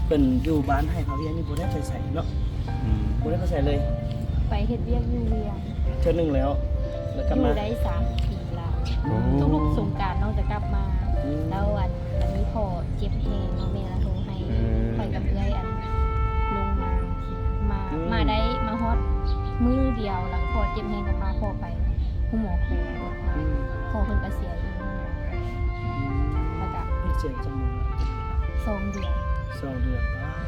ເພິ່ນຢູ່ບ້ານໄຮ່ພາວຽງນີ້ບໍ່ໄດ້ໄປໃສເນາະ. ອືມ ບໍ່ໄດ້ໄປໃສເລີຍ. ໄປເຮັດວຽກຢູ່ວຽງ ເທື່ອໜຶ່ງແລ້ວ ແລ້ວກັບມາ ຢູ່ໄດ້ສາມປີແລ້ວ. ໂອ້ ທຸກໆສົງການນ້ອງຈະກັບມາ. ອືມ ແລ້ວອັນ ອັນນີ້ພໍ່ເຈັບແຮງເນາະ ແມ່ລະໂທໃຫ້ ອືມ ຂ້ອຍກັບເອື້ອຍອັນ ລົງມາ ມາ ອືມ ມາໄດ້ ມາຮອດມື້ດຽວ ແລ້ວກໍພໍ່ເຈັບແຮງ ກໍພາພໍ່ໄປໂຮງໝໍແຂວງ. ອືມ ພໍ່ເພິ່ນກໍເສຍຢູ່ໂຮງໝໍແຂວງ. ອືມ ແລ້ວກໍ ເພິ່ນເສຍຈັກມື້? ສອງເດືອນ. ສອງເດືອນ. ປາດ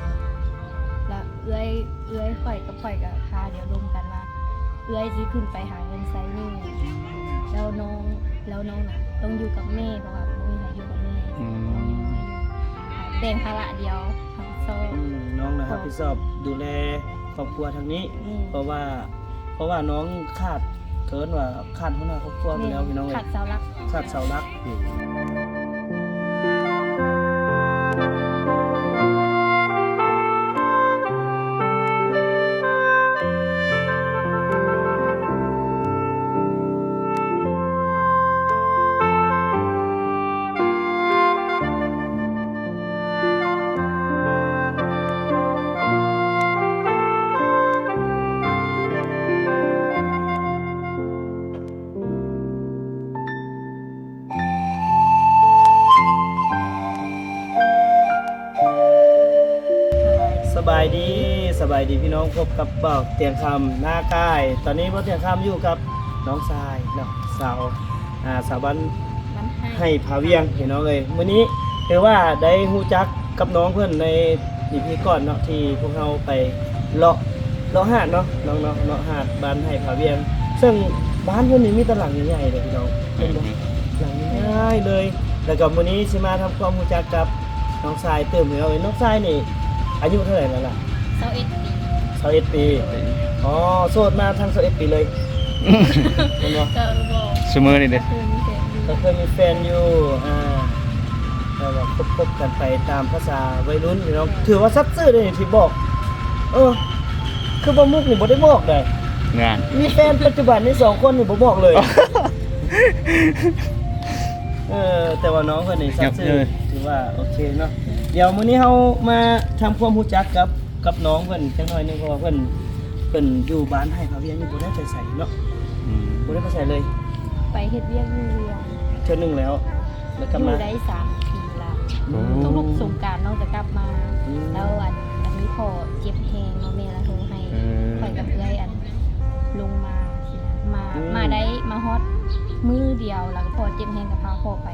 ແລ້ວເອື້ອຍ ເອື້ອຍຂ້ອຍກັບຂ້ອຍກໍພາດຽວລົມກັນວ່າ ເອື້ອຍຊິຂຶ້ນໄປຫາເງິນໃຊ້ໜີ້ ແລ້ວນ້ອງ ແລ້ວນ້ອງນະຕ້ອງຢູ່ກັບແມ່ ເພາະວ່າບໍ່ມີໃຜຢູ່ກັບແມ່. ອືມ ແບ່ງພາລະດຽວຮັບຜິດຊອບ. ອືມ ນ້ອງນະຮັບຜິດຊອບດູແລຄອບຄົວທາງນີ້. ອືມ ເພາະວ່າ ເພາະວ່ານ້ອງຂາດ ເອີ້ນວ່າຂາດຫົວໜ້າຄອບຄົວໄປແລ້ວ ແມ່ນ ພີ່ນ້ອງເອີຍ ຂາດເສົາຫຼັກ ຂາດເສົາຫຼັກ. ອືມ ສະບາຍດີ ສະບາຍດີພີ່ນ້ອງ, ພົບກັບບ່າວຕຽງຄຳ ນາກາຍ. ຕອນນີ້ບ່າວຕຽງຄຳຢູ່ກັບນ້ອງຊາຍເນາະ ສາວ ອ່າ ສາວບ້ານ ບ້ານໄຮ່ ໄຮ່ພາວຽງ ພີ່ນ້ອງເອີຍ. ມື້ນີ້ຖືວ່າໄດ້ຮູ້ຈັກກັບນ້ອງເພິ່ນໃນອີພີກ່ອນເນາະ ທີ່ພວກເຮົາໄປເລາະ ເລາະຫາດເນາະ ນ້ອງເນາະ ເລາະຫາດບ້ານໄຮ່ພາວຽງ. ເຊິ່ງບ້ານເພິ່ນນີ້ມີແຕ່ຫຼັງໃຫຍ່ໆເດ້ພີ່ນ້ອງ ເຫັນບໍ່? ອືມ ຫຼັງໃຫຍ່ເລີຍ. ແລ້ວກໍມື້ນີ້ຊິມາທຳຄວາມຮູ້ຈັກກັບນ້ອງຊາຍຕື່ມ ພີ່ນ້ອງເອີຍ. ນ້ອງຊາຍນີ້ອາຍຸເທົ່າໃດແລ້ວລະ? ຊາວເອັດປີ. ຊາວເອັດປີ. ອໍ ໂສດມາທັງຊາວເອັດປີເລີຍ ແມ່ນບໍ່? ກໍບໍ່ ຊຸມື້ນີ້ເດ້ ກໍເຄີຍມີແຟນຢູ່ ກໍເຄີຍມີແຟນຢູ່. ອ່າ ແຕ່ວ່າຄົບໆກັນໄປຕາມພາສາໄວລຸ້ນພີ່ນ້ອງ. ຖືວ່າສັດຊື່ເດ້ນີ້ທີ່ບອກ. ເອີ ຄືບ່າວມຸກນີ້ບໍ່ໄດ້ບອກໃດ໋ ມີແຟນປັດຈຸບັນນີ້ສອງຄົນນີ້ບໍ່ບອກເລີຍ. ເອີ ແຕ່ວ່ານ້ອງເພິ່ນນີ້ສັດຊື່ ຖືວ່າໂອເຄເນາະ. ດຽວມື້ນີ້ເຮົາມາທຳຄວາມຮູ້ຈັກກັບ ກັບນ້ອງເພິ່ນຈັກໜ້ອຍໜຶ່ງ ເພາະວ່າເພິ່ນ ເພິ່ນຢູ່ບ້ານໄຮ່ພາວຽງນີ້ບໍ່ໄດ້ໄປໃສເນາະ. ອືມ ບໍ່ໄດ້ໄປໃສເລີຍ. ໄປເຮັດວຽກຢູ່ວຽງ ເທື່ອໜຶ່ງແລ້ວ ແລ້ວກັບມາ ຢູ່ໄດ້ສາມປີແລ້ວ. ໂອ້ ທຸກໆສົງການນ້ອງຈະກັບມາ. ອືມ ແລ້ວອັນ ອັນນີ້ພໍ່ເຈັບແຮງເນາະ ແມ່ລະໂທໃຫ້ ເອີ ຂ້ອຍກັບເອື້ອຍອັນ ລົງມາຊີ້ນະ ມາ ອືມ ມາໄດ້ ມາຮອດມື້ດຽວ ແລ້ວກໍພໍ່ເຈັບແຮງ ກໍພາພໍ່ໄປ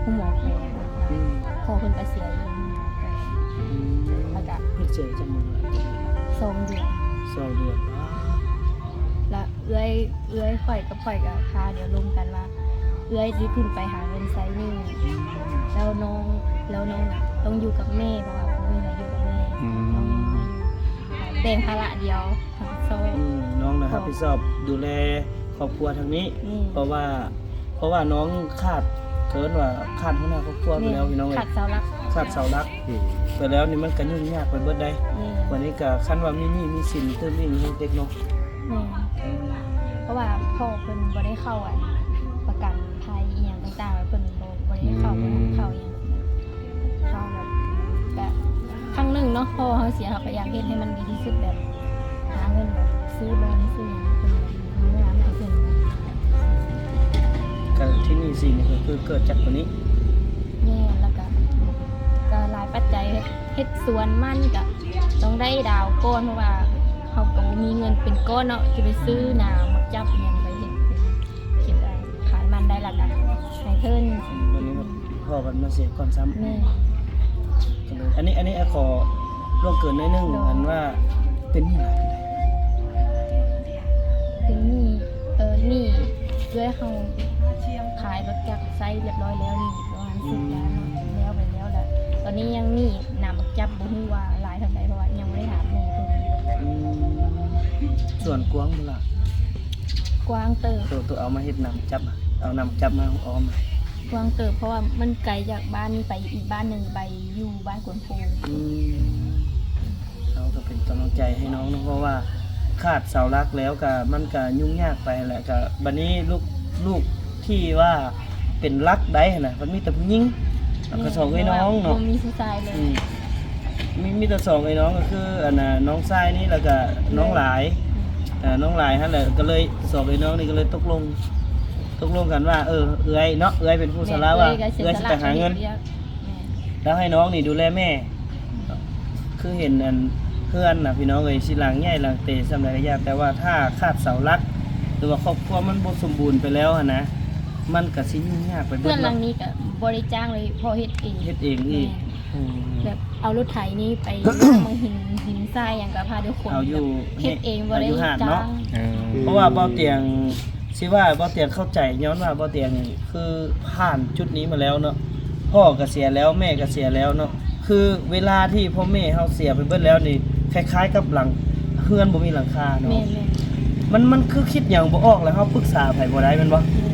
ໂຮງໝໍແຂວງ. ອືມ ພໍ່ເພິ່ນກໍເສຍຢູ່ໂຮງໝໍແຂວງ. ອືມ ແລ້ວກໍ ເພິ່ນເສຍຈັກມື້? ສອງເດືອນ. ສອງເດືອນ. ປາດ ແລ້ວເອື້ອຍ ເອື້ອຍຂ້ອຍກັບຂ້ອຍກໍພາດຽວລົມກັນວ່າ ເອື້ອຍຊິຂຶ້ນໄປຫາເງິນໃຊ້ໜີ້ ອືມ ແລ້ວນ້ອງ ແລ້ວນ້ອງນະຕ້ອງຢູ່ກັບແມ່ ເພາະວ່າບໍ່ມີໃຜຢູ່ກັບແມ່. ອືມ ແບ່ງພາລະດຽວຮັບຜິດຊອບ. ອືມ ນ້ອງນະຮັບຜິດຊອບດູແລຄອບຄົວທາງນີ້. ອືມ ເພາະວ່າ ເພາະວ່ານ້ອງຂາດ ເອີ້ນວ່າຂາດຫົວໜ້າຄອບຄົວໄປແລ້ວ ແມ່ນ ພີ່ນ້ອງເອີຍ ຂາດເສົາຫຼັກ ຂາດເສົາຫຼັກ. ອືມ ໄປແລ້ວນີ້ມັນກໍຫຍຸ້ງຍາກໄປເບິດໄດ໋. ແມ່ນ ບັດນີ້ກໍຄັນວ່າມີໜີ້ມີສິນຕື່ມອີກແຮງເຕັກເນາະ. ແມ່ນ ອືມ ເພາະວ່າພໍ່ເພິ່ນບໍ່ໄດ້ເຂົ້າ ອັນ ປະກັນໄພອີ່ຫຍັງຕ່າງໆ ເພິ່ນບໍ່ ບໍ່ໄດ້ເຂົ້າ ອືມ ບໍ່ທັນເຂົ້າອີ່ຫຍັງ. ເຮົາແບບ ແບບຄັ້ງໜຶ່ງເນາະ ພໍ່ເຮົາເສຍ ເຮົາກໍຢາກເຮັດໃຫ້ມັນດີທີ່ສຸດ ແບບຫາເງິນແບບຊື້ບ້ານຊື້ຫຍັງເພິ່ນ ງາມໃຫ້ເພິ່ນ. ກໍທີ່ໜີ້ສິນນີ້ກໍຄືເກີດຈາກຕົວນີ້. ແມ່ນ ແລ້ວກໍ ກໍຫຼາຍປັດໄຈ ເຮັດ ເຮັດສວນມັນກໍຕ້ອງໄດ້ດາວກ່ອນ ເພາະວ່າເຮົາກໍບໍ່ມີເງິນເປັນກ້ອນເນາະ ຈະໄປຊື້ໜາມາຈັບຫຍັງໄປເຮັດ ເຮັດ ເອີ ຂາຍມັນໄດ້ ແລ້ວກໍໃຫ້ເພິ່ນ. ບັດນີ້ ພໍ່ເພິ່ນມາເສຍກ່ອນຊ້ຳ. ແມ່ນ ກໍເລີຍ ອັນນີ້ ອັນນີ້ ອ່າ ຂໍລ່ວງເກີນໜ້ອຍໜຶ່ງ. ໂດຍ ອັນວ່າເປັນໜີ້ຫຼາຍປານໃດ? ເປັນໜີ້ ເອີ ໜີ້ເອື້ອຍເຮົາຂາຍລົດຈັກໃຊ້ຮຽບຮ້ອຍແລ້ວ ໜີ້ປະມານສິບລ້ານເນາະ. ອືມ ແລ້ວໄປແລ້ວ ແລ້ວຕອນນີ້ຍັງໜີ້ໜາມບັກຈັບ ບໍ່ຮູ້ວ່າຫຼາຍເທົ່າໃດ ເພາະວ່າຍັງບໍ່ໄດ້ຖາມແມ່ເພິ່ນ. ອືມ ສວນກວ້າງບໍ່ລະ? ກວ້າງເຕີບ. ໂຕ ໂຕເອົາມາເຮັດໜາມຈັບ ເອົາໜາມຈັບມາອ້ອມ. ກວ້າງເຕີບ ເພາະວ່າມັນໄກຈາກບ້ານນີ້ໄປອີກບ້ານໜຶ່ງ ໄປຢູ່ບ້ານກວນພູ. ອືມ ເຮົາກໍເປັນກຳລັງໃຈໃຫ້ນ້ອງເນາະ ເພາະວ່າຂາດເສົາຫຼັກແລ້ວກໍ ມັນກໍຫຍຸ້ງຍາກໄປແຫຼະ. ກໍບັດນີ້ລູກ ລູກທີ່ວ່າເປັນຫຼັກໄດ້ຫັ້ນນະ ມັນມີແຕ່ຜູ້ຍິງ ແລ້ວກໍສອງເອື້ອຍນ້ອງເນາະ ບໍ່ມີຜູ້ຊາຍເລີຍ. ອືມ ມີ ມີແຕ່ສອງເອື້ອຍນ້ອງ ກໍຄືອັນນ່າ ນ້ອງຊາຍນີ້ ແລ້ວກໍນ້ອງຫຼາຍ ເອີ ນ້ອງຫຼາຍຫັ້ນແຫຼະ ກໍເລີຍສອງເອື້ອຍນ້ອງນີ້ກໍເລີຍຕົກລົງ ຕົກລົງກັນວ່າ ເອີ ເອື້ອຍເນາະ ເອື້ອຍເປັນຜູ້ສະຫຼະວ່າ ເອື້ອຍຊິໄປຫາເງິນ ແລ້ວໃຫ້ນ້ອງນີ້ດູແລແມ່. ຄືເຫັນອັນເຮືອນນະພີ່ນ້ອງເອີຍ ຊິຫຼັງໃຫຍ່ຫຼັງເຕສ່ຳໃດກໍຢ່າ ແຕ່ວ່າຖ້າຂາດເສົາຫຼັກ ຫຼືວ່າຄອບຄົວມັນບໍ່ສົມບູນໄປແລ້ວຫັ້ນນະ ມັນກໍຊິຫຍຸ້ງຍາກໄປເບິດເນາະ. ເຮືອນຫຼັງນີ້ກໍບໍ່ໄດ້ຈ້າງເລີຍ ພໍ່ເຮັດເອງ ເຮັດເອງອີກ ແມ່ນ ອືມ ແບບເອົາລົດໄຖນີ້ໄປ ເອົາຫີນ ຫີນຊາຍຫຍັງກໍພາທຸກຄົນ ເອົາຢູ່ ແບບເຮັດເອງ ເອົາຢູ່ ບໍ່ໄດ້ຈ້າງ ເອີ ເພາະວ່າເບົາຕຽງ ຊິວ່າເບົາຕຽງເຂົ້າໃຈ ຍ້ອນວ່າເບົາຕຽງນີ້ຄືຜ່ານຈຸດນີ້ມາແລ້ວເນາະ ພໍ່ກໍເສຍແລ້ວ ແມ່ກໍເສຍແລ້ວເນາະ ຄືເວລາທີ່ພໍ່ແມ່ເຮົາເສຍໄປເບິດແລ້ວນີ້ ຄ້າຍໆກັບຫຼັງ ເຮືອນບໍ່ມີຫຼັງຄາເນາະ ແມ່ນໆ ມັນ ມັນຄືຄິດຫຍັງບໍ່ອອກ ແລ້ວເຮົາປຶກສາໃຜບໍ່ໄດ້ແມ່ນບໍ່? ແມ່ນ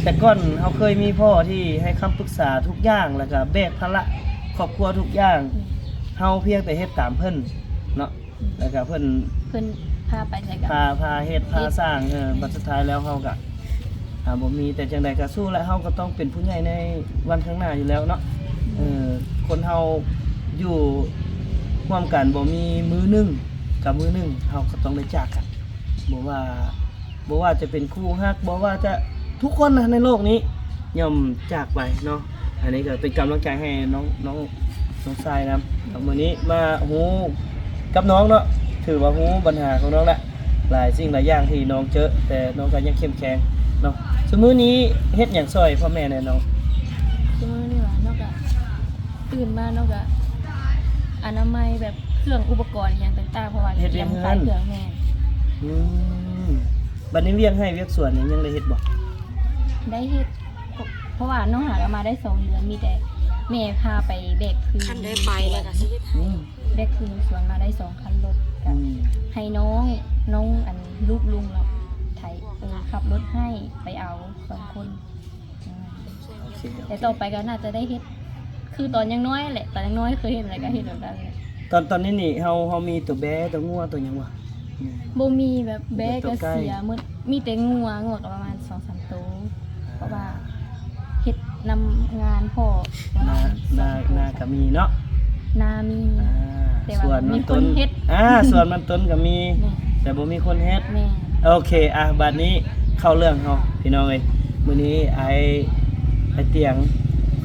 ແຕ່ກ່ອນເຮົາເຄີຍມີພໍ່ທີ່ໃຫ້ຄຳປຶກສາທຸກຢ່າງ ແລ້ວກໍແບກພາລະຄອບຄົວທຸກຢ່າງ ແມ່ນ ເຮົາພຽງແຕ່ເຮັດຕາມເພິ່ນເນາະ ແລ້ວກໍເພິ່ນ ເພິ່ນພາໄປໃສກໍ ພາ ພາເຮັດ ພາສ້າງ ເອີ ແມ່ນ ບັດສຸດທ້າຍແລ້ວເຮົາກໍ ອ່າ ບໍ່ມີ ແຕ່ຈັ່ງໃດກໍສູ້ແຫຼະ ເຮົາກໍຕ້ອງເປັນຜູ້ໃຫຍ່ໃນວັນຂ້າງໜ້າຢູ່ແລ້ວເນາະ ເອີ ຄົນເຮົາຢູ່ຮ່ວມກັນ ບໍ່ມີມື້ໜຶ່ງກັບມື້ໜຶ່ງ ເຮົາກໍຕ້ອງໄດ້ຈາກກັນ ບໍ່ວ່າ ບໍ່ວ່າຈະເປັນຄູ່ຮັກ ບໍ່ວ່າຈະ ທຸກຄົນນະໃນໂລກນີ້ ຍ່ອມຈາກໄປເນາະ. ອັນນີ້ກໍເປັນກຳລັງໃຈໃຫ້ນ້ອງ ນ້ອງ ນ້ອງຊາຍນຳ ແລ້ວມື້ນີ້ມາຮູ້ກັບນ້ອງເນາະ ຖືວ່າຮູ້ບັນຫາຂອງນ້ອງລະ ຫຼາຍສິ່ງຫຼາຍຢ່າງທີ່ນ້ອງເຈີ ແຕ່ນ້ອງກໍຍັງເຂັ້ມແຂງເນາະ. ຊຸມື້ນີ້ເຮັດຫຍັງຊ່ອຍພໍ່ແມ່ແດ່ນ້ອງ? ຊຸມື້ນີ້ຫວາ ນ້ອງກໍຕື່ນມາ ນ້ອງກໍອະນາໄມແບບເຄື່ອງອຸປະກອນອີ່ຫຍັງຕ່າງໆ ເພາະວ່າ ເຮັດວຽກເຮືອນ ແມ່ນ ອືມ ບັດນີ້ວຽກໄຮ່ວຽກສວນນີ້ຍັງໄດ້ເຮັດບໍ່? ໄດ້ເຮັດ ເພາະວ່ານ້ອງຫາກໍມາໄດ້ສອງເດືອນ ມີແຕ່ແມ່ພາໄປແບກຄືນ ຄັນໄດ້ໄປແລ້ວກໍຊິເຮັດໃຫ້ ອືມ ແບກຄືນສວນມາໄດ້ສອງຄັນລົດ ກໍ ອືມ ໃຫ້ນ້ອງ ນ້ອງອັນລູກລຸງເນາະ ໄຖ ເອີ ຂັບລົດໃຫ້ໄປເອົາສອງຄົນ ອືມ ໂອເຄ ໂອເຄ ແຕ່ຕໍ່ໄປກໍໜ້າຈະໄດ້ເຮັດ ຄືຕອນຍັງນ້ອຍແຫຼະ ຕອນຍັງນ້ອຍເຄີຍເຮັດແລ້ວກໍເຮັດແບບນັ້ນແຫຼະ. ຕອນ ຕອນນີ້ນີ້ ເຮົາ ເຮົາມີຕົວແບ້ຕົວງົວຕົວຫຍັງບໍ່? ບໍ່ມີ ແບບແບ້ກໍເສຍໝົດ ມີແຕ່ງົວ ງົວກໍປະມານສອງສາມໂຕ ອ່າ ເພາະວ່າເຮັດນຳງານພໍ່ ນາ ນາ ນາກໍມີເນາະ ນາມີ ອ່າ ແຕ່ວ່າບໍ່ມີຄົນເຮັດ ສວນມັນຕົ້ນ ອ່າ ສວນມັນຕົ້ນກໍມີ ແມ່ນ ແຕ່ບໍ່ມີຄົນເຮັດ ແມ່ນ ໂອເຄ ອ່ະ ບັດນີ້ເຂົ້າເລື່ອງເຮົາ ພີ່ນ້ອງເອີຍ ມື້ນີ້ອ້າຍ ອ້າຍຕຽງ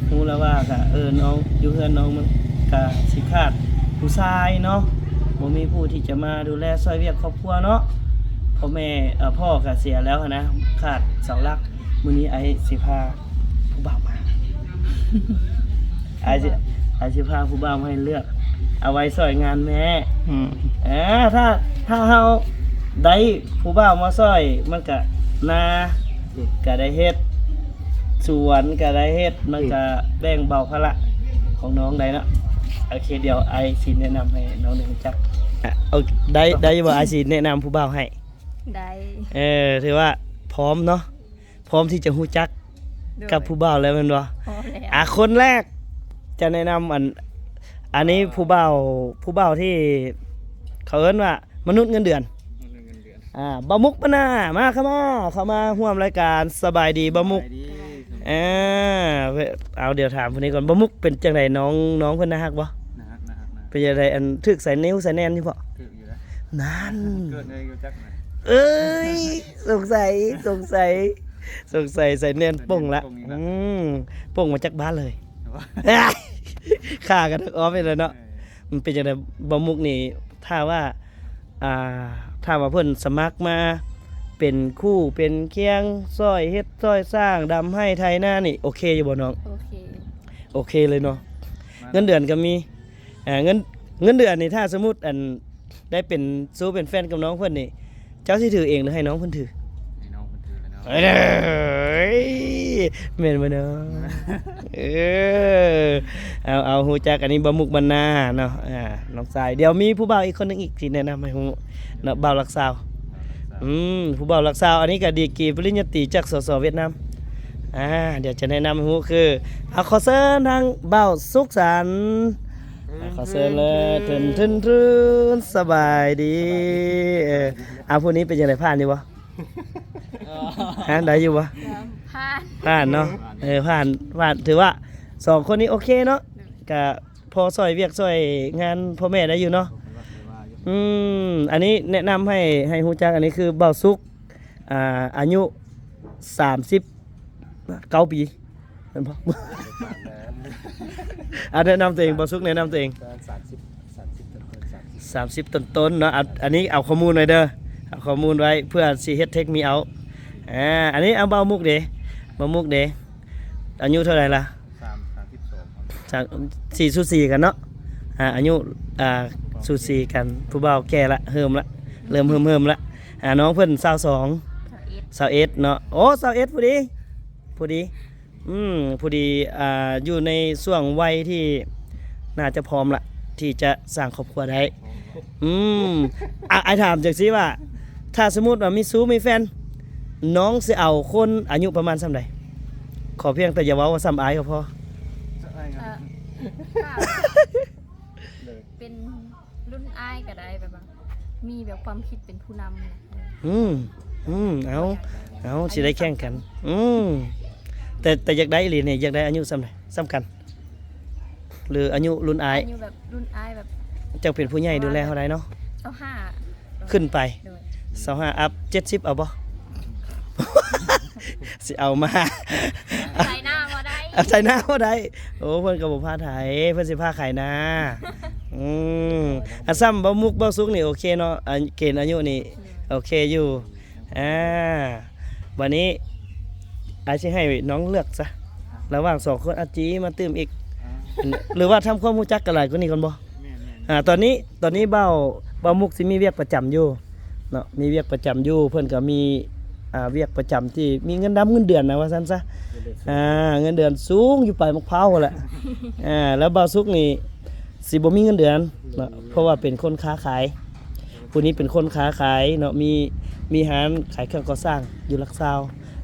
ຮູ້ແລ້ວວ່າ ກະ ເອີ ນ້ອງຢູ່ເຮືອນນ້ອງມັນກະຊິຂາດຜູ້ຊາຍເນາະ ບໍ່ມີຜູ້ທີ່ຈະມາດູແລຊ່ອຍວຽກຄອບຄົວເນາະ ພໍ່ແມ່ ເອີ ພໍ່ກະເສຍແລ້ວຫັ້ນນະ ຂາດເສົາຫຼັກ ມື້ນີ້ອ້າຍຊິພາຜູ້ບ່າວມາ ອ້າຍຊິ ອ້າຍຊິພາຜູ້ບ່າວມາໃຫ້ເລືອກ ເອົາໄວ້ຊ່ອຍງານແມ່ ອືມ ເອີ ຖ້າ ຖ້າເຮົາໄດ້ຜູ້ບ່າວມາຊ່ອຍ ມັນກະນາ ອືມ ກະໄດ້ເຮັດ ສວນກໍໄດ້ເຮັດ ມັນກໍ ອືມ ແບ່ງເບົາພາລະຂອງນ້ອງໄດ້ເນາະ ໂອເຄ ດຽວອ້າຍຊິແນະນຳໃຫ້ນ້ອງໄດ້ຮູ້ຈັກ ອ່ະ ເອົາ ໄດ້ ໄດ້ບໍ່? ອ້າຍຊິແນະນຳຜູ້ບ່າວໃຫ້ ໄດ້ ເອີ ຖືວ່າພ້ອມເນາະ ພ້ອມທີ່ຈະຮູ້ຈັກ ໂດຍ ກັບຜູ້ບ່າວແລ້ວແມ່ນບໍ່? ພ້ອມແລ້ວ ອ່ະ ຄົນແລກຈະແນະນຳ ອັນ ອັນນີ້ ອ່າ ຜູ້ບ່າວ ຜູ້ບ່າວທີ່ເຂົາເອີ້ນວ່າ ມະນຸດເງິນເດືອນ ມະນຸດເງິນເດືອນ ອ່າ ບ່າວມຸກບັນນາ ມາ ເຂົ້າມາ ເຂົ້າມາຮ່ວມລາຍການ ສະບາຍດີບ່າວມຸກ ສະບາຍດີ ເອີ ເອົາ ດຽວຖາມຜູ້ນີ້ກ່ອນ ບ່າວມຸກເປັນຈັ່ງໃດ ນ້ອງ ນ້ອງເພິ່ນໜ້າຮັກບໍ່? ໜ້າຮັກ ໜ້າຮັກ ໜ້າຮັກ ເປັນຈັ່ງໃດ ອັນ ຖືກໃສ່ນິ້ວໃສ່ແໜ້ນຢູ່ບໍ່? ຖືກຢູ່ນະ ນັ້ນ ເກີດໃນຮູ້ຈັກນະ ເອີຍ ສົງໄສ ສົງໄສ ສົງໄສໃສ່ແໜ້ນປົງລະ ໃສ່ແໜ້ນປົງອີກລະ ອືມ ປົງມາຈາກບ້ານເລີຍ ຂ້າກັນທັງອ້ອມນີ້ແຫຼະເນາະ ເອີ ມັນເປັນຈັ່ງໃດ ບ່າວມຸກນີ້ ຖ້າວ່າ ອ່າ ຖ້າວ່າເພິ່ນສະໝັກມາເປັນຄູ່ເປັນຄຽງ ຊ່ອຍເຮັດຊ່ອຍສ້າງ ດຳໄຮ່ໄຖນານີ້ ໂອເຄຢູ່ບໍ່ນ້ອງ? ໂອເຄ ໂອເຄເລີຍເນາະ ມາ ເງິນເດືອນກໍມີ ອ່າ ເງິນ ເງິນເດືອນນີ້ ຖ້າສົມມຸດ ອັນ ໄດ້ເປັນຊູ້ເປັນແຟນກັບນ້ອງເພິ່ນນີ້ ເຈົ້າຊິຖືເອງ ຫຼືໃຫ້ນ້ອງເພິ່ນຖື? ໃຫ້ນ້ອງເພິ່ນຖືແລ້ວເນາະ ເອີຍ ແມ່ນບໍ່ເນາະ? ເອີ ເອົາ ເອົາ ຮູ້ຈັກ ອັນນີ້ບ່າວມຸກບັນນາເນາະ ອ່າ ນ້ອງຊາຍ ດຽວມີຜູ້ບ່າວອີກຄົນໜຶ່ງອີກທີ່ແນະນຳໃຫ້ຮູ້ເນາະ ບ່າວຫຼັກຊາວ ອືມ ຜູ້ບ່າວຫຼັກຊາວ ອັນນີ້ກໍດີກຣີປະລິນຍາຕີຈາກ ສສ ຫວຽດນາມ ອ່າ ດຽວຈະແນະນຳໃຫ້ຮູ້ຄື ເອົາ ຂໍເຊີນທາງບ່າວສຸກສັນ ອ່າ ຂໍເຊີນເລີຍ ເທີນ ເທີນ ເທີນ ສະບາຍດີ ສະບາຍດີ ເອີ ອ່າ ຜູ້ນີ້ເປັນຈັ່ງໃດ ຜ່ານຢູ່ບໍ່? ຮະ ໄດ້ຢູ່ບໍ່? ຜ່ານ ຜ່ານເນາະ ເອີ ຜ່ານ ຜ່ານ ຖືວ່າສອງຄົນນີ້ໂອເຄເນາະ ກະ ພໍຊ່ອຍວຽກຊ່ອຍງານພໍ່ແມ່ໄດ້ຢູ່ເນາະ. ອືມ ອັນນີ້ແນະນຳໃຫ້ ໃຫ້ຮູ້ຈັກ ອັນນີ້ຄືບ່າວສຸກ ອ່າ ອາຍຸສາມສິບເກົ້າປີ ແມ່ນບໍ່? ອ່າ ແນະນຳຕົວເອງ ບ່າວສຸກແນະນຳຕົວເອງ. ປະມານສາມສິບ ສາມສິບຕົ້ນໆ ສາມສິບ ສາມສິບຕົ້ນໆເນາະ. ອັນ ອັນນີ້ເອົາຂໍ້ມູນໄວ້ເດີ ເອົາຂໍ້ມູນໄວ້ເພື່ອຊິເຮັດ take me out. ອ່າ ອັນນີ້ເອົາບ່າວມຸກເດ ບ່າວມຸກເດ ອາຍຸເທົ່າໃດລະ? ສາມ ສາມສິບສອງ ສາມ ຊິສູສີກັນເນາະ. ອ່າ ອາຍຸ ອ່າ ສູສີກັນ ຜູ້ບ່າວແກ່ລະ ເຮີມລະ ເລີ່ມເຮີມໆລະ. ອ່າ ນ້ອງເພິ່ນຊາວສອງ ຊາວເອັດ ຊາວເອັດເນາະ. ໂອ້ ຊາວເອັດ ພໍດີ ພໍດີ. ອືມ ພໍດີ ອ່າ ຢູ່ໃນຊ່ວງໄວທີ່ໜ້າຈະພ້ອມລະ ທີ່ຈະສ້າງຄອບຄົວໄດ້. ອືມ ອາ ອ້າຍຖາມຈັ່ງຊີ້ວ່າ ຖ້າສົມມຸດວ່າມີຊູ້ມີແຟນ ນ້ອງຊິເອົາຄົນອາຍຸປະມານສ່ຳໃດ? ຂໍພຽງແຕ່ຢ່າເວົ້າວ່າສ່ຳອ້າຍກໍພໍ. ເອີ ຖ້າເປັນລຸ້ນອ້າຍກໍໄດ້ ແບບວ່າມີແບບຄວາມຄິດເປັນຜູ້ນຳນະ. ອືມ ອືມ ເອົາ ເອົາ ຊິໄດ້ແຂ່ງກັນ. ອືມ ແຕ່ ແຕ່ຢາກໄດ້ອີ່ຫຼີນີ້ ຢາກໄດ້ອາຍຸສ່ຳໃດ? ສ່ຳກັນ ຫຼືອາຍຸລຸ້ນອ້າຍ? ອາຍຸແບບລຸ້ນອ້າຍແບບ ເຈົ້າເປັນຜູ້ໃຫຍ່ດູແລເຮົາໄດ້ເນາະ. ຊາວຫ້າ ຂຶ້ນໄປ. ໂດຍ ຊາວຫ້າອັບ ເຈັດສິບເອົາບໍ່? ຊິເອົາມາ ໃສ່ໜ້າບໍ່ໄດ້ ໃສ່ໜ້າບໍ່ໄດ້. ໂອ້ ເພິ່ນກໍບໍ່ພາໄທ ເພິ່ນຊິພາຂາຍໜ້າ. ອືມ ອາ ສ່ຳບ່າວມຸກ ບ່າວສຸກນີ້ໂອເຄເນາະ ອາ ເກນອາຍຸນີ້ ອືມ ໂອເຄຢູ່. ອ່າ ບາດນີ້ອ້າຍຊິໃຫ້ນ້ອງເລືອກຊະ ລະຫວ່າງສອງຄົນ ອາ ຈີມາຕື່ມອີກ ຫຼືວ່າທຳຄວາມຮູ້ຈັກກັນຫຼາຍກວ່ານີ້ກ່ອນບໍ່? ແມ່ນໆ ອ່າ ຕອນນີ້ ຕອນນີ້ບ່າວ ບ່າວມຸກຊິມີວຽກປະຈຳຢູ່ເນາະ ມີວຽກປະຈຳຢູ່ ເພິ່ນກໍມີ ອ່າ ວຽກປະຈຳທີ່ມີເງິນດຳເງິນເດືອນນະ ວ່າຊັ້ນຊະ. ອ່າ ເງິນເດືອນສູງຢູ່ປາຍໝາກພ້າວພຸ້ນແຫຼະ. ອ່າ ແລ້ວບ່າວສຸກນີ້ຊິບໍ່ມີເງິນເດືອນເນາະ ເພາະວ່າເປັນຄົນຄ້າຂາຍ. ຜູ້ນີ້ເປັນຄົນຄ້າຂາຍເນາະ ມີ ມີຮ້ານຂາຍເຄື່ອງກໍ່ສ້າງຢູ່ຫຼັກຊາວ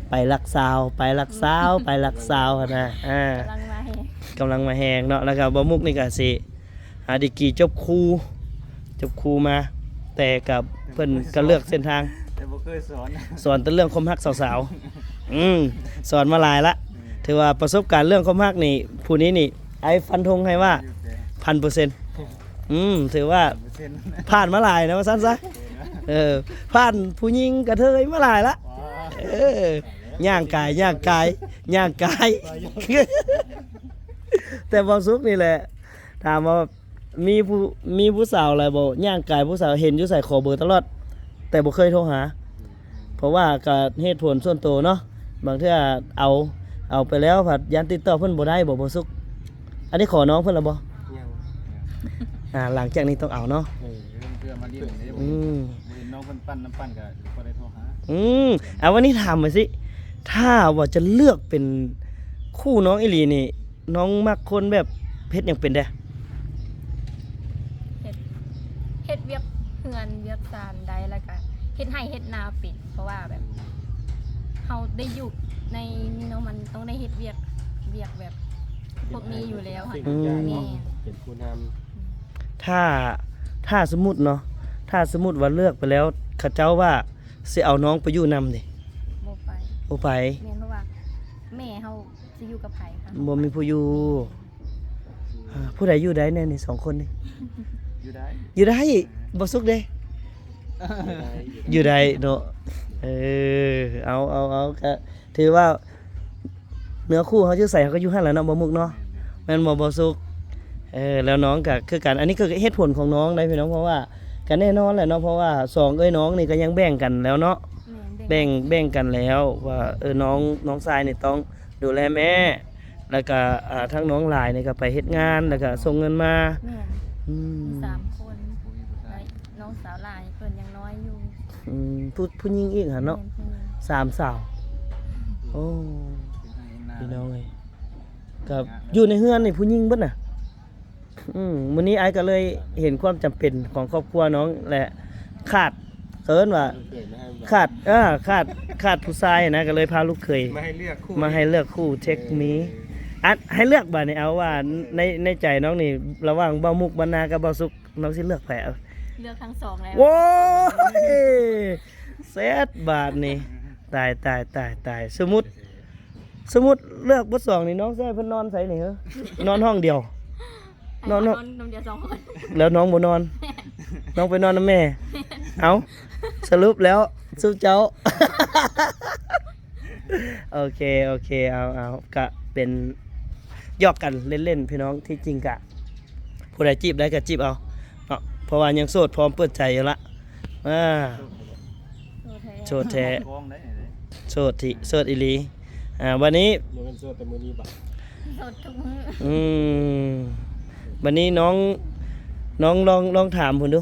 ໄປຫຼັກຊາວ ໄປຫຼັກຊາວ ໄປຫຼັກຊາວຫັ້ນນະ. ອ່າ ກຳລັງມາແຮງ ກຳລັງມາແຮງເນາະ. ແລ້ວກໍບ່າວມຸກນີ້ກໍຊິ ອ່າ ດີກຣີຈົບຄູ ຈົບຄູມາ ແຕ່ກໍເພິ່ນກໍເລືອກເສັ້ນທາງ ແຕ່ບໍ່ເຄີຍສອນ ສອນແຕ່ເລື່ອງຄວາມຮັກສາວໆ. ອືມ ສອນມາຫຼາຍລະ ອືມ ຖືວ່າປະສົບການເລື່ອງຄວາມຮັກນີ້ ຜູ້ນີ້ນີ້ ອ້າຍຟັນທົງໃຫ້ວ່າ ພັນເປີເຊັນ. ອືມ ຖືວ່າ ພັນເປີເຊັນ ຜ່ານມາຫຼາຍນະ ວ່າຊັ້ນຊະ. ເອີ ຜ່ານຜູ້ຍິງກະເທີຍມາຫຼາຍລະ. ເອີ ຍ່າງກາຍ ຍ່າງກາຍ ຍ່າງກາຍ. ແຕ່ບ່າວສຸກນີ້ແຫຼະ ຖາມວ່າມີຜູ້ ມີຜູ້ສາວຫຼາຍບໍ່? ຍ່າງກາຍຜູ້ສາວ ເຫັນຢູ່ໃສຂໍເບີຕະຫຼອດ ແຕ່ບໍ່ເຄີຍໂທຫາ. ເພາະວ່າກະເຫດຜົນສ່ວນໂຕເນາະ ບາງເທື່ອເອົາ ເອົາໄປແລ້ວພັດຢ້ານຕິດຕໍ່ເພິ່ນບໍ່ໄດ້ບໍ່ ບ່າວສຸກ? ອັນນີ້ຂໍນ້ອງເພິ່ນລະບໍ່? ຍັງ ອ່າ ຫຼັງຈາກນີ້ຕ້ອງເອົາເນາະ. ເອີ ເລື່ອງເພື່ອມາຫຼິ້ນນີ້ ອືມ ບໍ່ເຫັນນ້ອງເພິ່ນປັ່ນນຳປັ່ນກະບໍ່ໄດ້ໂທຫາ. ອືມ ເອົາ ວັນນີ້ຖາມມາຊິ ຖ້າວ່າຈະເລືອກເປັນຄູ່ນ້ອງອີ່ຫຼີນີ້ ນ້ອງມັກຄົນແບບເຮັດຫຍັງເປັນແດ່? ເຮັດ ເຮັດວຽກເຮືອນວຽກຊານໄດ້ ແລ້ວກະເຮັດໄຮ່ເຮັດນາເປັນ ເພາະວ່າແບບເຮົາໄດ້ຢູ່ໃນນີ້ເນາະ ມັນຕ້ອງໄດ້ເຮັດວຽກ ວຽກແບບພວກນີ້ຢູ່ແລ້ວຫັ້ນ. ອືມ ແມ່ນ ເປັນຜູ້ນຳ. ຖ້າ ຖ້າສົມມຸດເນາະ ຖ້າສົມມຸດວ່າເລືອກໄປແລ້ວ ເຂົາເຈົ້າວ່າຊິເອົານ້ອງໄປຢູ່ນຳເດ? ບໍ່ໄປ ບໍ່ໄປ. ແມ່ນ ເພາະວ່າແມ່ເຮົາ ຊິຢູ່ກັບໃຜຄະ? ບໍ່ມີຜູ້ຢູ່. ອ່າ ຜູ້ໃດຢູ່ໄດ້ແດ່ນີ້ ສອງຄົນນີ້? ຢູ່ໄດ້ ຢູ່ໄດ້. ບໍ່ສຸກເດ້? ຢູ່ໄດ້ ຢູ່ໄດ້ເນາະ. ເອີ ເອົາ ເອົາ ເອົາ ກະຖືວ່າເນື້ອຄູ່ເຮົາຢູ່ໃສ ເຮົາກໍຢູ່ຫັ້ນແຫຼະເນາະ ບໍ່ມຸກເນາະ. ແມ່ນບໍ່ ບໍ່ສຸກ? ເອີ ແລ້ວນ້ອງກໍຄືກັນ ອັນນີ້ຄືເຫດຜົນຂອງນ້ອງໄດ໋ພີ່ນ້ອງ ເພາະວ່າກໍແນ່ນອນແຫຼະເນາະ ເພາະວ່າສອງເອື້ອຍນ້ອງນີ້ກໍຍັງແບ່ງກັນແລ້ວເນາະ. ແບ່ງ ແບ່ງກັນແລ້ວວ່າ ເອີ ນ້ອງ ນ້ອງຊາຍນີ້ຕ້ອງດູແລແມ່ ແລ້ວກະ ອ່າ ທັງນ້ອງຫຼາຍນີ້ກະໄປເຮັດງານ ແລ້ວກະສົ່ງເງິນມາ. ແມ່ນ ອືມ ມີສາມຄົນ ແລ້ວນ້ອງສາວຫຼ້ານີ້ເພິ່ນຍັງນ້ອຍຢູ່. ອືມ ຜູ້ ຜູ້ຍິງອີກຫັ້ນເນາະ. ແມ່ນ ຜູ້ຍິງ ສາມສາວ. ໂອ້ ພີ່ນ້ອງເອີຍ ກະຢູ່ໃນເຮືອນນີ້ຜູ້ຍິງເບິດນະ. ອືມ ມື້ນີ້ອ້າຍກໍເລີຍເຫັນຄວາມຈຳເປັນຂອງຄອບຄົວນ້ອງ ແລະ ຂາດ ເອີ້ນວ່າຂາດ ເອີ ຂາດ ຂາດຜູ້ຊາຍນະ ກໍເລີຍພາລູກເຂີຍມາໃຫ້ເລືອກຄູ່ ມາໃຫ້ເລືອກຄູ່ take me. ອັນ ໃຫ້ເລືອກບາດນີ້ ເອົາວ່າໃນ ໃນໃຈນ້ອງນີ້ ລະຫວ່າງບ່າວມຸກບັນນາກັບບ່າວສຸກ ນ້ອງຊິເລືອກໃຜ? ເອົາ ເລືອກທັງສອງແລ້ວ. ໂອ້ຍ ແຊດບາດນີ້ ຕາຍ ຕາຍ ຕາຍ ຕາຍ. ສົມມຸດ ສົມມຸດເລືອກເບິດສອງນີ້ ນ້ອງຊິໃຫ້ເພິ່ນນອນໃສນີ້ເຮີ? ນອນຫ້ອງດຽວ ນອນ ນອນນຳດຽວສອງຄົນ ແລ້ວນ້ອງບໍ່ນອນ ນ້ອງໄປນອນນຳແມ່. ເອົ້າ ສະຫຼຸບແລ້ວຊຸມເຈົ້າ ໂອເຄ ໂອເຄ ເອົາ ເອົາ ກະເປັນຫຍອກກັນເລ່ນໆ ພີ່ນ້ອງ ທີ່ຈິງກະ ຜູ້ໃດຈີບໄດ້ກໍຈີບເອົາເນາະ ເພາະວ່າຍັງໂສດ ພ້ອມເປີດໃຈຢູ່ລະ ອ່າ ໂສດແທ້ ໂສດແທ້ ໂສດທີ່ ໂສດອີ່ຫຼີ. ອ່າ ບັດນີ້ ບໍ່ແມ່ນໂສດແຕ່ມື້ນີ້ບາດ ໂສດທຸກມື້. ອືມ ບັດນີ້ນ້ອງ ນ້ອງລອງ ລອງຖາມເພິ່ນດູ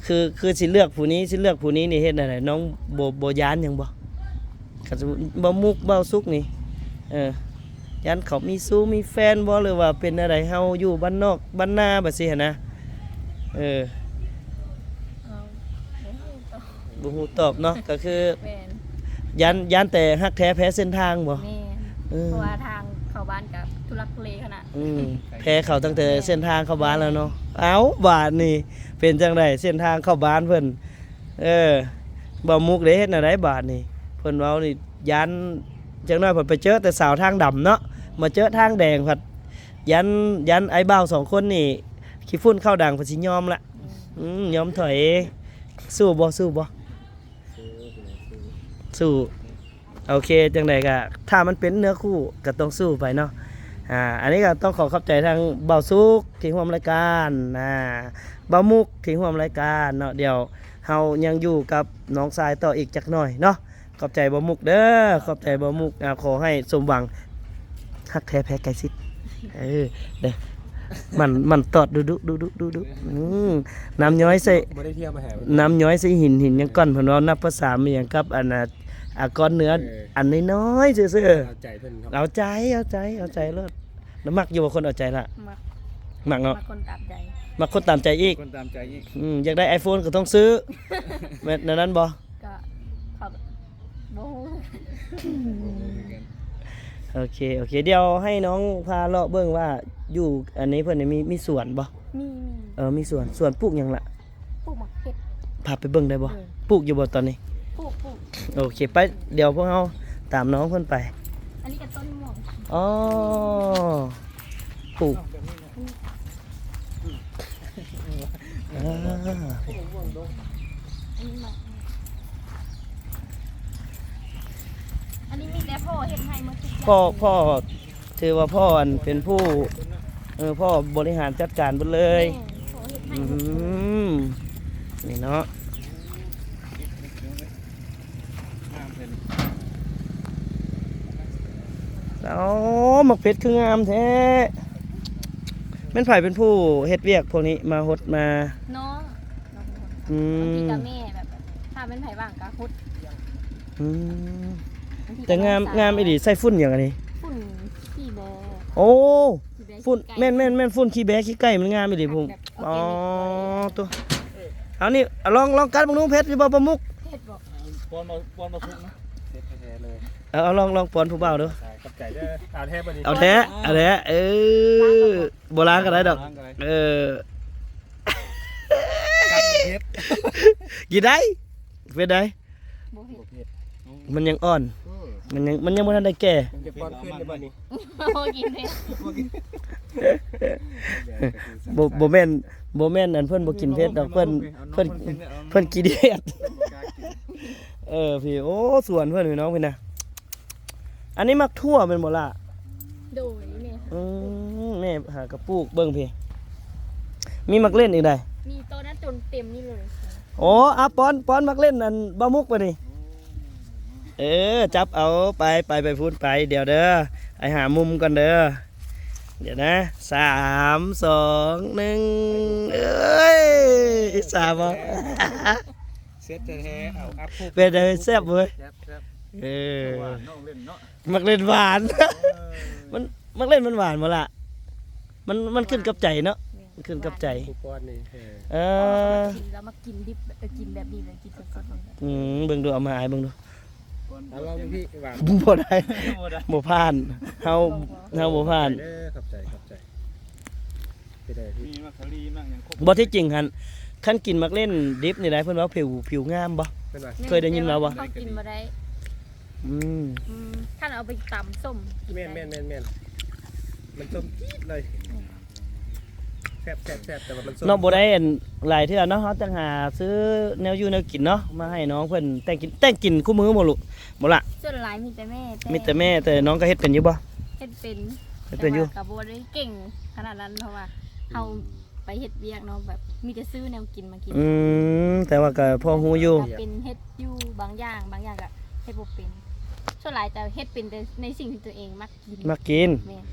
ຄື ຄືຊິເລືອກຜູ້ນີ້ ຊິເລືອກຜູ້ນີ້ນີ້ເຮັດແນວໃດ? ນ້ອງບໍ່ ບໍ່ຢ້ານຫຍັງບໍ່? ຄັນສົມມຸດບ່າວມຸກບ່າວສຸກນີ້ ເອີ ຢ້ານເຂົາມີຊູ້ມີແຟນບໍ່ ຫຼືວ່າເປັນແນວໃດ? ເຮົາຢູ່ບ້ານນອກບ້ານນາແບບຊີ້ຫັ້ນນະ ເອີ ເອີ ບໍ່ຮູ້ຕອບ ບໍ່ຮູ້ຕອບເນາະ ກໍຄື ແມ່ນ ຢ້ານ ຢ້ານແຕ່ຮັກແທ້ແພ້ເສັ້ນທາງບໍ່? ແມ່ນ ເອີ ເພາະວ່າທາງເຂົ້າບ້ານກໍທຸລັກທຸເລຂະໜາດ ອືມ ແພ້ເຂົາຕັ້ງແຕ່ເສັ້ນທາງເຂົ້າບ້ານແລ້ວເນາະ. ເອົ້າ ບາດນີ້ເປັນຈັ່ງໃດເສັ້ນທາງເຂົ້າບ້ານເພິ່ນ? ເອີ ບ່າວມຸກເດ້ ເຮັດແນວໃດບາດນີ້? ເພິ່ນເວົ້ານີ້ຢ້ານ ຈັກໜ້ອຍເພິ່ນໄປເຈີແຕ່ສາວທາງດຳເນາະ ມາເຈີທາງແດງພັດຢ້ານ ຢ້ານອ້າຍບ່າວສອງຄົນນີ້ຂີ້ຝຸ່ນເຂົ້າດັງ ເພິ່ນຊິຍອມລະ ອືມ ຍອມຖອຍ. ສູ້ບໍ່ ສູ້ບໍ່? ສູ້ ໂອເຄ ຈັ່ງໃດກໍຖ້າມັນເປັນເນື້ອຄູ່ກໍຕ້ອງສູ້ໄປເນາະ. ອ່າ ອັນນີ້ກໍຕ້ອງຂໍຂອບໃຈທາງບ່າວສຸກທີ່ຮ່ວມລາຍການ ອ່າ ບ່າວມຸກທີ່ຮ່ວມລາຍການເນາະ. ດຽວເຮົາຍັງຢູ່ກັບນ້ອງຊາຍຕໍ່ອີກຈັກໜ້ອຍເນາະ. ຂອບໃຈບ່າວມຸກເດີ ຂອບໃຈບ່າວມຸກ. ອ່າ ຂໍໃຫ້ສົມຫວັງ ຮັກແທ້ແພ້ໃກ້ຊິດ ເອີ ເດີ ມັນ ມັນຕອດດຸໆ ດຸໆ ດຸໆ. ອືມ ນ້ຳຍ້ອຍໃສ່ ບໍ່ໄດ້ທ່ຽວມາຫາ ນ້ຳຍ້ອຍໃສ່ຫີນ ຫີນຍັງກ້ອນ ເພິ່ນເວົ້ານັບພາສາມີຫຍັງກັບອັນນ່າ ອາ ກ້ອນເນື້ອ ເອີ ອັນນ້ອຍໆຊື່ໆ. ເອົາໃຈເພິ່ນເນາະ ເອົາໃຈ ເອົາໃຈ ເອົາໃຈໂລດ. ແລ້ວມັກຢູ່ບໍ່ ຄົນເອົາໃຈລະ? ມັກ ມັກເນາະ ມັກຄົນຕາມໃຈ ມັກຄົນຕາມໃຈອີກ ຄົນຕາມໃຈອີກ. ອືມ ຢາກໄດ້ໄອໂຟນກໍຕ້ອງຊື້ ແມ່ນແນວນັ້ນບໍ່? ກະເຂົາບໍ່ຮູ້ ບໍ່ຮູ້ຄືກັນ. ໂອເຄ ໂອເຄ ດຽວໃຫ້ນ້ອງພາເລາະເບິ່ງວ່າຢູ່ອັນນີ້ເພິ່ນມີ ມີສວນບໍ່? ມີ ມີ ເອີ ມີສວນ ສວນປູກຫຍັງລະ? ປູກໝາກເຜັດ ພາໄປເບິ່ງໄດ້ບໍ່? ເອີ ປູກຢູ່ບໍ່ຕອນນີ້? ປູກ ປູກ. ໂອເຄ ໄປ ດຽວພວກເຮົາຕາມນ້ອງເພິ່ນໄປ. ອັນນີ້ກໍຕົ້ນມ່ວງ ອໍ ປູກ ອ່າ ອັນນີ້ມີແຕ່ພໍ່ເຮັດໃຫ້ໝົດທຸກຢ່າງ. ພໍ່ ພໍ່ ຖືວ່າພໍ່ອັນເປັນຜູ້ ເອີ ພໍ່ບໍລິຫານຈັດການເບິດເລີຍ. ແມ່ນ ພໍ່ເຮັດໃຫ້ໝົດເລີຍ. ອືມ ນີ້ເນາະ. ເອົາ ໝາກເຜັດຄືງາມແທ້. ແມ່ນໃຜເປັນຜູ້ເຮັດວຽກພວກນີ້ ມາຫົດມາ? ນ້ອງ. ອືມ ບາງທີກໍແມ່ ແບບ ຖ້າແມ່ນໃຜວ່າງກໍຫົດ. ອືມ ບາງທີກໍ ແຕ່ງາມ ນ້ອງສາວ ງາມອີ່ຫຼີ. ໃສ່ຝຸ່ນຫຍັງອັນນີ້? ຝຸ່ນຂີ້ແບ້. ໂອ້ ຂີ້ແບ້ ຝຸ່ນ ຂີ້ໄກ່. ແມ່ນໆໆ ຝຸ່ນຂີ້ແບ້ຂີ້ໄກ່ ມັນງາມອີ່ຫຼີພຸ້ນ. ແບບ ອໍ ໂຕ ເອົານີ້ ລອງ ລອງກັດເບິ່ງດູ ເຜັດຢູ່ບໍ່ ປາໝຸກ? ເຜັດບໍ່? ປ້ອນມາ ປ້ອນມາທຸກນະ ເຜັດແທ້ໆເລີຍ. ເອົາ ເອົາ ລອງ ລອງປ້ອນຜູ້ບ່າວດູ. ຂອບໃຈເດີ. ເອົາແທ້ບັດນີ້ ເອົາແລ້ວ ເອົາແລ້ວ. ເອີ ບໍ່ລ້າງກໍໄດ້ດອກ. ເອີ ກິນໄດ້ ເປັນໃດ? ບໍ່ເຜັດ ມັນຍັງອ່ອນ. ເອີ ມັນຍັງ ມັນຍັງບໍ່ທັນໄດ້ແກ່. ມັນຈະປ້ອນຄືນໄດ້ບັດນີ້. ບໍ່ກິນເຜັດ. ບໍ່ ບໍ່ແມ່ນ ບໍ່ແມ່ນອັນເພິ່ນບໍ່ກິນເຜັດດອກ ເພິ່ນ ເພິ່ນ ເພິ່ນຂີ້ດຽດ. ເອີ ພີ່ ໂອ້ ສວນເພິ່ນ ພີ່ນ້ອງ ພີ່ນະ. ອັນນີ້ໝາກຖົ່ວແມ່ນບໍ່ລະ? ໂດຍ ແມ່ ອືມ ແມ່ຫາກະປູກເບິ່ງພີ້ ມີໝາກເລັ່ນອີກໃດ໋. ມີ ຕອນນັ້ນຈົນເຕັມນີ້ເລີຍ. ໂອ້ ອາ ປ້ອນ ປ້ອນໝາກເລັ່ນອັນບ່າວມຸກບາດນີ້. ເອີ ຈັບເອົາ ໄປ ໄປ ໄປພຸ້ນໄປ. ດຽວເດີ ໄອ້ຫາມຸມກ່ອນເດີ. ດຽວນະ ສາມ ສອງ ໜຶ່ງ ເອີຍ ອິດສາບໍ່? ເຊັດແທ້ໆ ເອົາອັບ ເປັນໃດ ແຊບເວີຍ? ແຊບໆ ເອີ ໝາກເລັ່ນຫວານເນາະ ເອີ ມັນ ໝາກເລັ່ນມັນຫວານບໍ່ລະ? ມັນ ມັນຂຶ້ນກັບໃຈເນາະ ແມ່ນ ມັນຂຶ້ນກັບໃຈ. ຜູ້ປ້ອນນີ້ ເອີ ເອີ ກິນແລ້ວມາກິນດິບ ເອີ ກິນແບບນີ້ເລີຍ ກິນສົດໆເລີຍ. ອືມ ເບິ່ງດູ ເອົາມາອ້າຍເບິ່ງດູ. ເອົາລອງເບິ່ງພີ່ ຫວານ ບໍ່ໄດ້ ບໍ່ໄດ້ ບໍ່ຜ່ານ ເຮົາ ບໍ່ ບໍ່ ເຮົາບໍ່ຜ່ານ. ຂອບໃຈເດີ ຂອບໃຈ ຂອບໃຈ. ເປັນໃດພີ່? ມີໝາກສາລີ ໝາກຫຍັງຄົບ. ບໍ່ ທີ່ຈິງຫັ້ນ ຄັນກິນໝາກເລັ່ນດິບນີ້ໄດ໋ ເພິ່ນວ່າຜິວ ຜິວງາມບໍ່? ເພິ່ນວ່າ ເຄີຍໄດ້ຍິນມາບໍ່? ແມ່ນ ເຂົາກິນບໍ່ໄດ້. ອືມ ອືມ ຄັນເອົາໄປຕຳສົ້ມກິນໄດ້. ແມ່ນໆໆໆ ມັນສົ້ມຈີດເລີຍ. ອືມ ແຊບໆໆ ແຕ່ວ່າມັນສົ້ມ ເນາະ ບໍ່ໄດ້ອັນຫຼາຍເທື່ອເນາະ ເຮົາຈັ່ງຫາຊື້ແນວຢູ່ແນວກິນເນາະ ມາໃຫ້ນ້ອງເພິ່ນແຕ່ງກິນ ແຕ່ງກິນຄູ່ມື້ບໍ່ລູກ ບໍ່ລະ? ສ່ວນຫຼາຍມີແຕ່ແມ່ ແຕ່ ມີແຕ່ແມ່ ແຕ່ນ້ອງກໍເຮັດເປັນຢູ່ບໍ່? ເຮັດເປັນ ເຮັດເປັນຢູ່ ແຕ່ວ່າກໍບໍ່ໄດ້ເກັ່ງຂະໜາດນັ້ນ ເພາະວ່າເຮົາ ອືມ ໄປເຮັດວຽກເນາະ ແບບມີແຕ່ຊື້ແນວກິນມາກິນ ອືມ ແຕ່ວ່າກໍພໍຮູ້ຢູ່ ກໍເປັນເຮັດຢູ່ບາງຢ່າງ ບາງຢ່າງກໍເຮັດບໍ່ເປັນ ສ່ວນຫຼາຍຈະເຮັດເປັນແຕ່ໃນສິ່ງທີ່ຕົວເອງມັກ ກິນ ມັກກິນ ແມ່ນ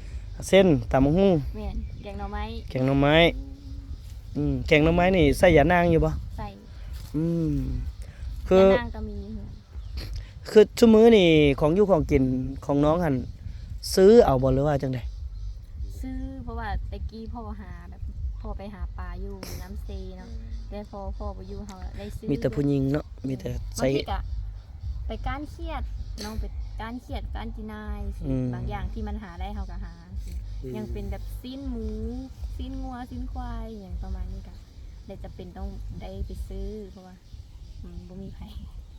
ເຊັ່ນ ຕຳບັກຫຸ່ງ ແມ່ນ ແກງໜໍ່ໄມ້ ແກງໜໍ່ໄມ້ ອືມ ແກງໜໍ່ໄມ້ນີ້ໃສ່ຢານາງຢູ່ບໍ່? ໃສ່ ອືມ ຄື ຢານາງກໍມີຢູ່ ຄືຊຸມື້ນີ້ຂອງຢູ່ຂອງກິນຂອງນ້ອງຫັ້ນ ຊື້ເອົາບໍ່ ຫຼືວ່າຈັ່ງໃດ? ຊື້ ເພາະວ່າແຕ່ກີ້ພໍ່ຫາ ແບບພໍ່ໄປຫາປາຢູ່ນ້ຳເຊເນາະ ແຕ່ພໍພໍ່ບໍ່ຢູ່ ເຮົາໄດ້ຊື້ ມີແຕ່ຜູ້ຍິງເນາະ ມີແຕ່ໃຊ້ ບາງທີກະໄປກ້ານຂຽດ ນ້ອງໄປກ້ານຂຽດ ກ້ານຈີ່ໜ່າຍ ອືມ ບາງຢ່າງທີ່ມັນຫາໄດ້ເຮົາກໍຫາ ອືມ ຍັງເປັນແບບຊີ້ນໝູ ຊີ້ນງົວ ຊີ້ນຄວາຍ ຫຍັງປະມານນີ້ ກໍເລີຍຈຳເປັນຕ້ອງໄດ້ໄປຊື້ ເພາະວ່າ ອືມ ບໍ່ມີໃຜ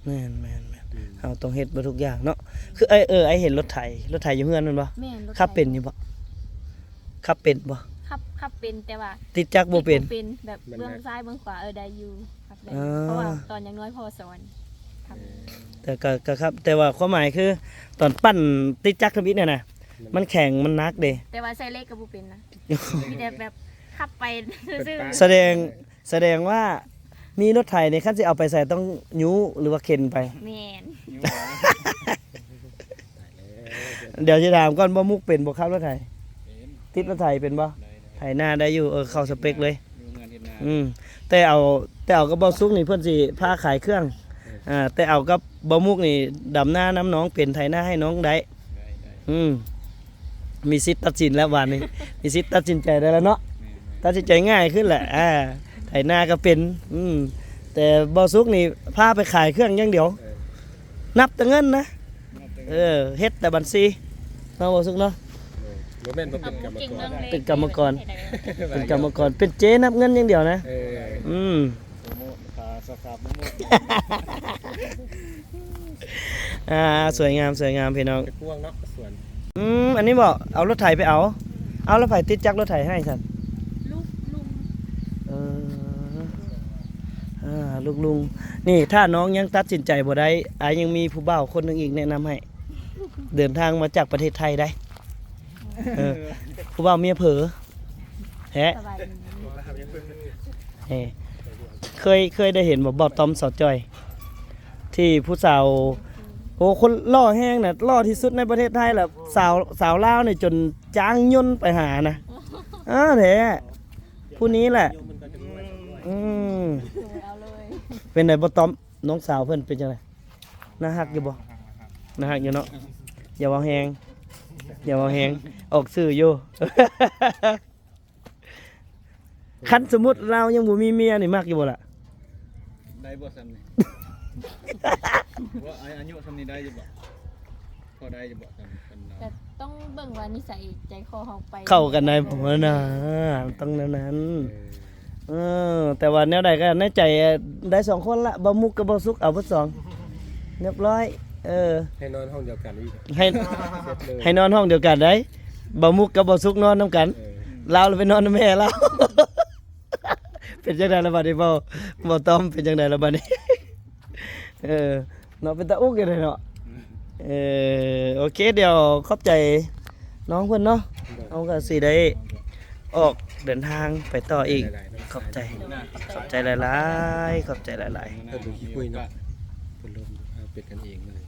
ແມ່ນໆໆ ອືມ ເຮົາຕ້ອງເຮັດເບິດທຸກຢ່າງເນາະ ຄືອ້າຍ ເອີ ອ້າຍເຫັນລົດໄຖ ລົດໄຖຢູ່ເຮືອນແມ່ນບໍ່? ແມ່ນ ຂັບເປັນຢູ່ບໍ່? ຂັບເປັນບໍ່? ຂັບ ຂັບເປັນ ແຕ່ວ່າຕິດຈັກບໍ່ເປັນ ຕິດບໍ່ເປັນ ແບບເບື້ອງຊ້າຍເບື້ອງຂວາ ເອີ ໄດ້ຢູ່ ຂັບໄດ້ ເອີ ເພາະວ່າຕອນຍັງນ້ອຍພໍ່ສອນ ແຕ່ກໍ ກໍຂັບ ແຕ່ວ່າຄວາມໝາຍຄື ຕອນປັ່ນຕິດຈັກທຳອິດຫັ້ນນະ ມັນແຂງ ມັນໜັກເດ້ ແຕ່ວ່າໃສ່ເລກກໍບໍ່ເປັນນະ ມີແຕ່ແບບຂັບໄປຊື່ໆ ສະແດງ ສະແດງວ່າມີລົດໄຖນີ້ ຄັນຊິເອົາໄປໃສ ຕ້ອງຍູ້ ຫຼືວ່າເຂັນໄປ? ແມ່ນ ດຽວຊິຖາມກ່ອນ ບໍ່ມຸກເປັນບໍ່ ຂັບລົດໄຖ? ເປັນ ຕິດລົດໄຖເປັນບໍ່? ໄຖນາໄດ້ຢູ່ ເອີ ເຂົ້າສະເປັກເລີຍ ຢູ່ເຮືອນເຮັດນາ ອືມ ແຕ່ເອົາ ແຕ່ເອົາກັບບໍ່ສຸກນີ້ ເພິ່ນຊິພາຂາຍເຄື່ອງ ເອີ ອ່າ ແຕ່ເອົາກັບບໍ່ມຸກນີ້ ດຳນານຳນ້ອງເປັນ ໄຖນາໃຫ້ນ້ອງໄດ້ ໄດ້ໆ ອືມ ມີສິດຕັດສິນແລ້ວບາດນີ້ ມີສິດຕັດສິນໃຈໄດ້ແລ້ວເນາະ ແມ່ນໆ ຕັດສິນໃຈງ່າຍຂຶ້ນແຫຼະ ອ່າ ໄຖນາກໍເປັນ ອືມ ແຕ່ບໍ່ສຸກນີ້ພາໄປຂາຍເຄື່ອງຢ່າງດຽວ ເອີ ນັບແຕ່ເງິນນະ ນັບແຕ່ເງິນ ເອີ ເຮັດແຕ່ບັນຊີ ເນາະ ບໍ່ສຸກເນາະ ເອີ ບໍ່ແມ່ນ ບໍ່ເປັນກຳມະກອນ ເປັນກຳມະກອນ ເປັນກຳມະກອນ ເປັນເຈນັບເງິນຢ່າງດຽວນະ ເອີ ອືມ ໂປຣໂມດ ຂາສາຂາໂປຣໂມດ ອ່າ ສວຍງາມ ສວຍງາມ ພີ່ນ້ອງ ເປັນພວງເນາະ ສວນ ອືມ ອັນນີ້ບໍ ເອົາລົດໄຖໄປເອົາ ເອົາ ແລ້ວໃຜຕິດຈັກລົດໄຖໃຫ້ຊັ້ນ? ລູກລຸງ ເອີ ອ່າ ລູກລຸງ ນີ້ ຖ້ານ້ອງຍັງຕັດສິນໃຈບໍ່ໄດ້ ອ້າຍຍັງມີຜູ້ບ່າວຄົນໜຶ່ງອີກແນະນຳໃຫ້ ເດີນທາງມາຈາກປະເທດໄທໄດ໋ ເອີ ຜູ້ບ່າວເມຍເຜີ ແຮະ ສະບາຍດີ ເອີ ເຄີຍ ເຄີຍໄດ້ເຫັນບໍ່ ບ່າວຕ້ອມ ສາວຈ້ອຍ ທີ່ຜູ້ສາວ ໂອ້ ຄົນຫຼໍ່ແຮງນະ ຫຼໍ່ທີ່ສຸດໃນປະເທດໄທລະ ສາວ ສາວລາວນີ້ຈົນຈ້າງຍົນໄປຫານະ ເອີ ແທ້ ຜູ້ນີ້ແຫຼະ ອືມ ເອົາເລີຍ ເປັນໃດ ບ່າວຕ້ອມ ນ້ອງສາວເພິ່ນເປັນຈັ່ງໃດ? ໜ້າຮັກຢູ່ບໍ່? ໜ້າຮັກຢູ່ເນາະ ຢ່າເວົ້າແຮງ ຢ່າເວົ້າແຮງ ອອກສື່ຢູ່ ຄັນສົມມຸດລາວຍັງບໍ່ມີເມຍນີ້ ມັກຢູ່ບໍ່ລະ? ໄດ້ບໍ່ຊ່ຳນີ້? ວ່າອາ ອາຍຸຊ່ຳນີ້ໄດ້ຢູ່ບໍ່? ພໍໄດ້ຢູ່ບໍ່? ຄັນ ຄັນລາວ ກໍຕ້ອງເບິ່ງວ່ານິໄສໃຈຄໍເຮົາໄປ ເຂົ້າກັນໄດ້ບໍ່ນະ? ຕ້ອງແນວນັ້ນ ເອີ ເອີ ແຕ່ວ່າແນວໃດກໍໃນໃຈໄດ້ສອງຄົນລະ ບ່າວມຸກກັບບ່າວສຸກ ເອົາເບິດສອງ ຮຽບຮ້ອຍ ເອີ ໃຫ້ນອນຫ້ອງດຽວກັນອີກ ໃຫ້ ໃຫ້ນອນຫ້ອງດຽວກັນໄດ໋ ບ່າວມຸກກັບບ່າວສຸກນອນນຳກັນ ເອີ ລາວລະໄປນອນນຳແມ່ລາວ ເປັນຈັ່ງໃດລະບາດນີ້ ບ່າວ ບ່າວຕ້ອມ ເປັນຈັ່ງໃດລະບາດນີ້? ເອີ ເນາະ ເປັນຕາອຸກຢູ່ເດເນາະ ເອີ ໂອເຄ ດຽວຂອບໃຈນ້ອງເພິ່ນເນາະ ເຮົາກໍຊິໄດ້ອອກເດີນທາງໄປຕໍ່ອີກ ຂອບໃຈ ຂອບໃຈຫຼາຍໆ ຂອບໃຈຫຼາຍໆ ເພິ່ນເປັນຂີ້ຄຸຍເນາະ ເພິ່ນລົມ ເອີ ເປັນກັນເອງເລີຍ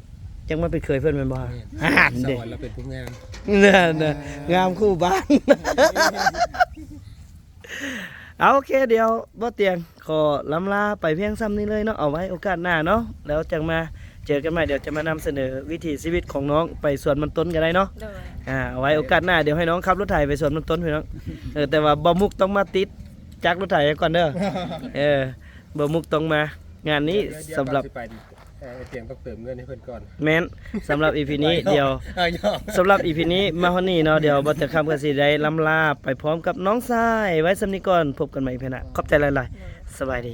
ຈັ່ງມາເປັນເຂີຍເພິ່ນແມ່ນບໍ່? ແມ່ນ ອັນເດ ສະຫວັນລາວເປັນຜູ້ງາມ ນັ້ນນະ ງາມຄູ່ບ້ານ. ເອົາ ໂອເຄ ດຽວບ່າວຕຽງຂໍລຳລາໄປພຽງຊ່ຳນີ້ເລີຍເນາະ ເອົາໄວ້ໂອກາດໜ້າເນາະ ແລ້ວຈັ່ງມາເຈີກັນໃໝ່ ດຽວຈະມານຳສະເໜີວິຖີຊີວິດຂອງນ້ອງໄປສວນມັນຕົ້ນກໍໄດ້ເນາະ ໂດຍ ອ່າ ເອົາໄວ້ໂອກາດໜ້າ ດຽວໃຫ້ນ້ອງຂັບລົດໄຖໄປສວນມັນຕົ້ນພີ່ນ້ອງ ເອີ ແຕ່ວ່າບ່າວມຸກຕ້ອງມາຕິດຈັກລົດໄຖກ່ອນເດີ ເອີ ບ່າວມຸກຕ້ອງມາງານນີ້ ດຽວ ດຽວ ສຳລັບ ເອີ ຕຽງຕ້ອງເຕີມເງິນໃຫ້ເພິ່ນກ່ອນ ແມ່ນ ສຳລັບອີພີນີ້ ດຽວ ເອີ ສຳລັບອີພີນີ້ມາຮອດນີ້ເນາະ ດຽວບ່າວຕຽງຄຳກໍຊິໄດ້ລຳລາໄປພ້ອມກັບນ້ອງຊາຍໄວ້ຊ່ຳນີ້ກ່ອນ ພົບກັນໃໝ່ອີພີໜ້າ ຂອບໃຈຫຼາຍໆ ສະບາຍດີ.